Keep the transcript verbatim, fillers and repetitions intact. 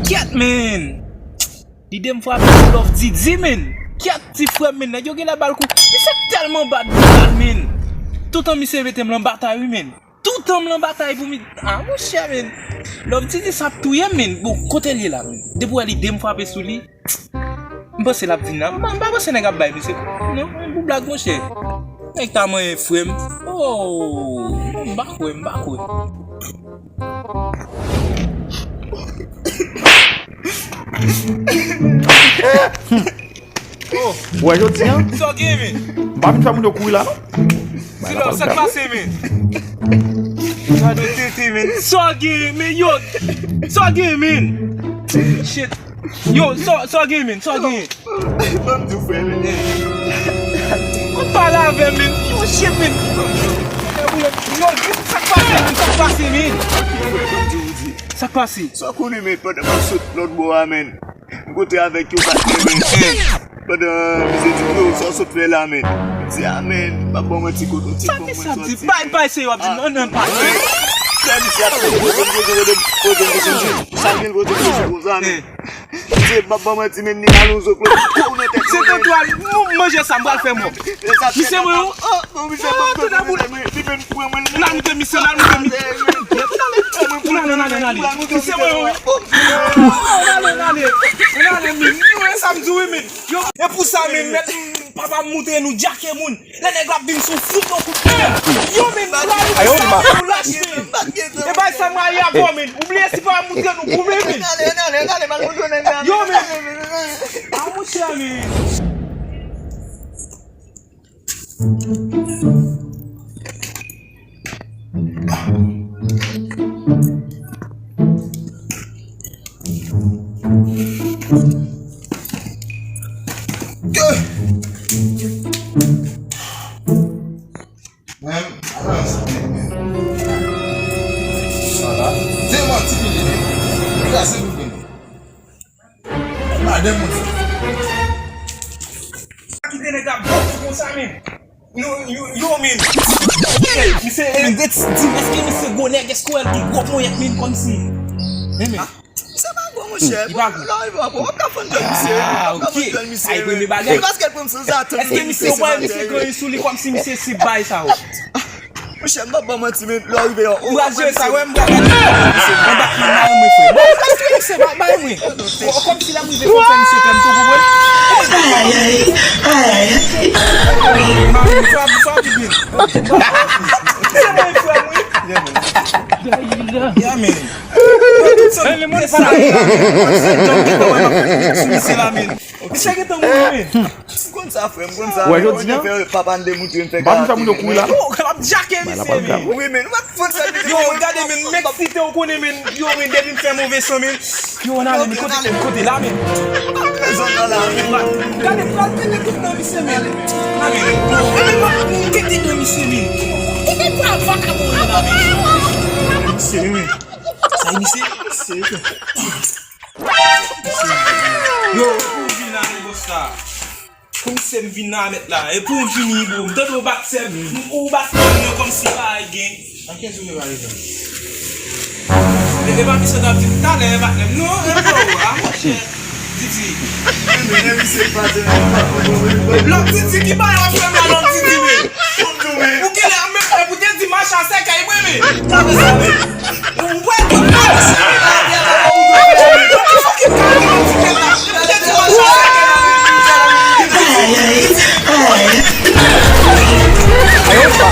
Kyèt, men! Lide m frape sou Love Didi, men! Kyèt, ti frè m, men! Nèg yo genlè ba l kou. Misye tèlman bat brutal, men! Toutan misye mete m lan batay, wi, men! Toutan m lan batay pou mi. Ah, monchè, men! Love Didi sa ap touye m, men! Bon, kote l ye la, men? Depi w wè lide m frape sou li, m panse l ap vin la. M pa, m pa panse nèg ap bay misye. Non, pou blag, monchè. Nèg ta manyen frè m. Oh, m pa kwè, m pa kwè. Oh. Ou wè jodi a? Sa w gen, men? M pa vin fè moun yo kouri la, non. Bay la, pa l grave. Sa k pase, men? Gade tete, men. Sa w gen, men, yo. Sa w gen, men. Shit. Yo, sa, sa w gen, men? Sa w gen? Ban m di w, frè, men. Ou pale avè m, men. Yo, shit, men. Yo, sa k pase, men? Sa k pase, men? Sa k pase? Sa w konnen, men, pandan m ap sot lòt bò a, men. M kote avèk yon patnè, men. Pandan misye di m, "Yo, sa w sot fè la, men?" M di, "A, men, m p ap ba w manti, kote yon ti fanm mwen sòti." Bay, bay, se yo ap di m, non, non, pa. Lè misye ap koze, koze, koze, koze, koze, sa l gen l koze, koze, koze, men. Misye, m p ap ba w manti, men, ni alonzo, koze, kou nan tèt mwen, men. Se tantou al, nou manje sa, m pral fè mò. Misye, mwen, oh, oh, misye, oh, tande boul. Li menm pran mwen. N al moute misye, n al moute misye. N ale, n ale, n ale. Misye, mwen, wi. N ale, n ale. N ale, men. Yo, e sa m di w, wi, men. Yo, e pou sa, men, mèt, papa m moute nou, djake moun. Lè nèg la ap vin sou fout nou kout pye. Yo, men, nou la, nou lache. E bay sa m rayi avè w, men. Ou bliye si papa m moute nou, ou bliye, men. Yo, men. A, monchè, men. Men, atan, sa, men, men. Sa la, demanti vini, men. Kraze pou vini. Madanm mwen fè. Kite nèg la bòk ou konsa, men. Yo, yo, yo, men. Misye, men, di m, èske misye gwo nèg? Èske w wè l gen gwo ponyèt, men, kòmsi? Men, men. Misye pa gwo, monchè. Li pa gwo. Lè w rive w ap ka fann jwenn misye. Ah, ok. Sa e premye bagay. Se paske l pran m san zatann. Èske misye, w wè misye gen sou li kòmsi misye se bay sa yo? Monchè, m p ap ba w manti, men lè w rive, ou pral jere sa, wè, m pral gade. Anba pye m, mwen, frè. Bon, paske misye pa bay mwen. Kò-, kòmsi l ap rive fò fè misye pè m tou, konprann? Ay, ay, ay, ay. Mami, frè, frè, frè, frè. Se mwen, frè, wi. Yeah, man. Yo, tout sa, misye la, men. Misye gentan mouri, men. M konn sa, frè, m konn sa. Wè, jodi a, papa n te moutre m fè karate, men. Yo, l ap djake misye, men. Wi, men, w ap fè sa, men. Yo, gade, men, m eksite, ou konnen, men. Yo, men, depi m fè move son, men. Yo, n ale, men, kote, men, kote la, men. Gade, pral pete tout nan misye, men. N ale, men. Pete nan misye, men. Kote pral vakabon la, men. Misye, men. Sa e misye? Misye. Yo, pou vin ale, bòs la. Komisè m vin la, mèt la. E pou m vini, bro. M tande w bat sè m. Ou bat sè m nan kòmsi pa gen. Ankenn sou men, pa egzanp. E, e pa misye t ap di m talè, patnè m. Non, e bro, a monchè. Didi. Men, men, misye pa di nan. Lòt Didi ki bay w ap fè mal, lòt Didi, men. Ou genlè menm lè pou te di mache a sèkèy mwen, men. Gade sa, men. Ou wè tout bagay sa, men. Ou wè tout fucking bagay nan ti tèt la. Ou te di mache a sèkèy mwen, men. Ayo, pa.